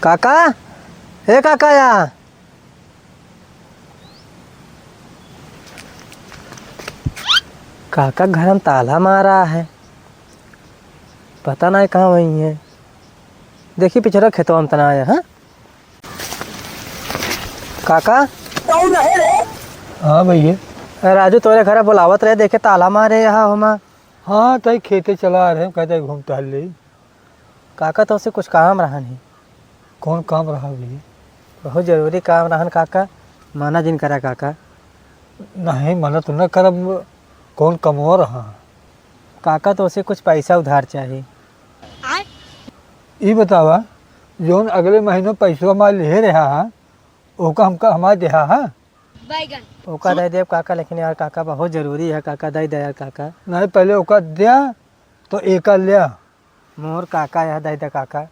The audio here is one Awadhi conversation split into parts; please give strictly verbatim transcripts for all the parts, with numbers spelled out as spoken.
काका, ए काका या। काका घर में ताला मारा है, पता नहीं कहाँ वही है। देखी पिछड़ा खेतवा में तना आया, हाँ? काका? कौन है रे? हाँ भैया। ए, राजू तोरे घर बुलावत रहे, देखे ताला मारे यहाँ हमा। हाँ, तई खेते चला रहे, कहते घूम टहल ले। काका, तोसे कुछ काम रहन ही। कौन काम रहा भैया? बहुत जरूरी काम रहन काका, मना जिन करा काका। नहीं, मना तो न करब, कौन कमवा रहा? काका, तोसे कुछ पैसा उधार चाही। ई बतावा, जौन अगले महीनों पैसवा हमार लिहे रहा हा, ओका हमका हमार देहा हा? ओका दे देब काका, लेकिन यार काका, बहुत जरूरी है काका, दे दे यार काका। नहीं, पहले ओका द्या, तो एका ल्या। मोर काका, यह दे दे काका,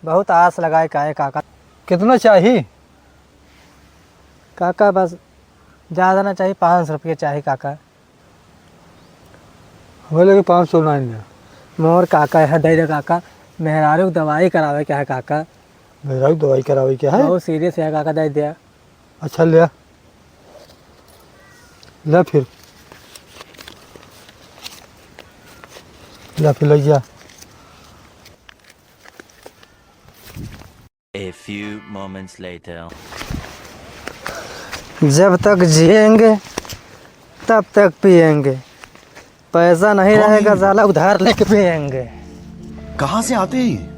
बहुत आस लगाए का है काका। कितना चाही? काका, बस ज्यादा ना चाही, पाँच सौ रुपये चाही काका। हमें लगे पाँच सौ ना है। मोर काका, यह दे दे काका, मेहरारू के दवाई करावे के है काका। मेहरारू के दवाई करावे के है? बहुत serious है काका, दे दे। अच्छा, ले आ। ले फिर। ले फिर, ले जा। A few moments later. जब तक जिएंगे, तब तक पिएंगे। पैसा नहीं रहेगा, साला उधार लेके पिएंगे। कहाँ से आते हैं ये?